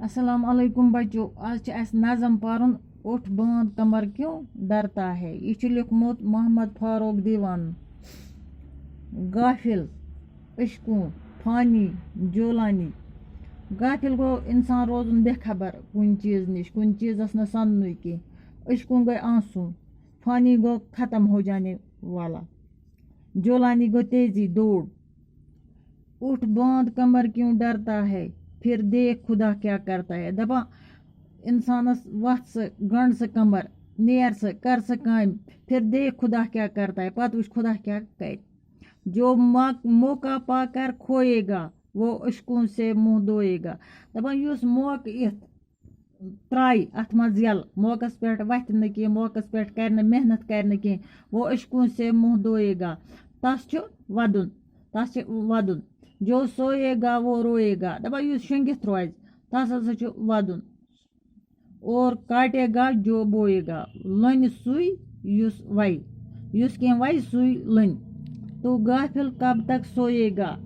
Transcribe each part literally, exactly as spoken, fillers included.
السلام علیکم بچو، آز چھِ اَسہِ نظم پَرُن اُٹھ باند کمر کیوں ڈرتا ہے۔ یہِ چھُ لیوٚکھمُت محمد فاروق دیوان۔ غافل، عشقوں، فانی، جولانی۔ غافل گوٚو اِنسان روزُن بے خبر کُنہِ چیٖز نِش، کُنہِ چیٖزَس نہٕ سَننُے کینٛہہ۔ عشقوں گٔے آنسوٗ، فانی گوٚو ختم ہو جانے والا، جولانی گوٚو تیزی، دوڑ۔ اٹھ باند کمر کیوں ڈرتا ہے، پھر دیکھ خدا کیا کرتا ہے۔ دپان، انسانس وتھ سا، گنڈ سا کمر، نیر سا، کر سا کامہِ، پھر دیکھ خدا کیا کرتا ہے، پتہٕ وٕچھ خدا کیا کرِ۔ جو مق-، موقع پا کر کھوئے گا، وہ عشقوں سے منہ دھوئے گا۔ دپان، یُس موقعہٕ یِتھ ترٛایہِ اَتھ منٛز یَلہٕ، موقعس پٮ۪ٹھ وَتھِ نہٕ کینٛہہ، موقعس پٮ۪ٹھ کَرِ نہٕ محنت، کَرِ نہٕ کینٛہہ، وہ عشقوں سے منہ دھوئے گا، تَس چھُ وَدُن، تَس چھُ وَدُن۔ جو سوئے گا وہ روئے گا، دَپان یُس شۄنٛگِتھ روزِ، تَس ہسا چھُ وَدُن۔ اور کاٹے گا جو بوئے گا، لوٚنہِ سُے یُس وَوِ، یُس کینٛہہ وَوِ سُے لوٚنہِ۔ تو غافل کب تک سوئے گا،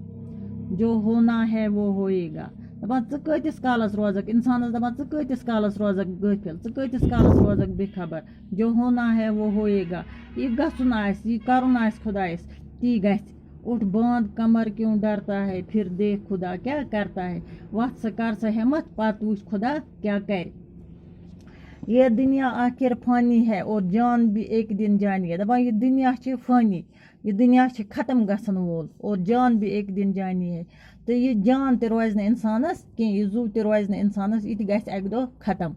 جو ہونا ہے وہ ہوئے گا۔ دَپان، ژٕ کۭتِس کالَس روزَکھ؟ اِنسانَس دَپان، ژٕ کۭتِس کالَس روزَکھ غٲفِل؟ ژٕ کۭتِس کالَس روزَکھ بے خبر؟ جو ہونا ہے وہ ہوئے گا۔ یہِ گژھُن آسہِ، یہِ کَرُن آسہِ خۄدایَس، تی گژھِ۔ اٹھ باند کمر کیوں ڈرتا ہے، پھر دیکھ خدا کیا کرتا ہے۔ وَتھ سا، کر سا ہٮ۪مَتھ، پَتہٕ وٕچھ خۄدا کیا کرِ۔ یہ دنیا آخر فانی ہے اور جان بھی ایک دن جانی ہے۔ دَپان، یہِ دُنیا چھِ فٲنی، یہِ دُنیا چھِ ختم گژھن وول، اور جان بھی ایک دن جانی ہے۔ تہٕ یہِ جان تہِ روزِ نہٕ اِنسانَس کینٛہہ، یہِ زُو تہِ روزِ نہٕ اِنسانَس، یہِ تہِ گژھِ اَکہِ دۄہ ختم۔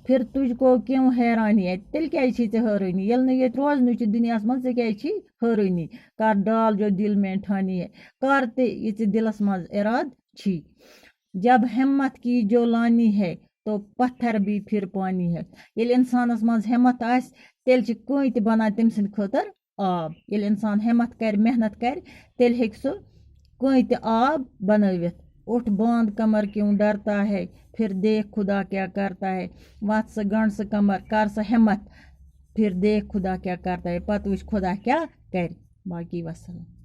پھر تجھ کو کیوں حیرانی ہے، تیٚلہِ کیٛازِ چھِ ژےٚ حٲرٲنی؟ ییٚلہِ نہٕ ییٚتہِ روزنُے چھُ دُنیاہَس منٛز، ژےٚ کیٛازِ چھی حٲرٲنی؟ کر ڈال جو دل میں ٹھانی ہے، کر تہِ یہِ ژےٚ دِلَس منٛز اِرادٕ چھی۔ جب ہمت کی جو لانی ہے، تو پتھر بھی پھر پانی ہے۔ ییٚلہِ اِنسانَس منٛز ہمت آسہِ، تیٚلہِ چھِ کٕہٕنۍ تہِ بَنان تٔمۍ سٕنٛدِ خٲطرٕ آب۔ ییٚلہِ اِنسان ہمت کَرِ، محنت کَرِ، تیٚلہِ ہیٚکہِ سُہ کٕہٕنۍ تہِ آب بَنٲوِتھ۔ اٹھ باند کمر کیوں ڈرتا ہے، پھر دیکھ خدا کیا کرتا ہے۔ وَتھ سا، گنڈ سا کمر، کر سا ہمت، پھر دیکھ خدا کیا کرتا ہے، پَتہٕ وٕچھ خدا کیا کرِ۔ باقی وَسَلام۔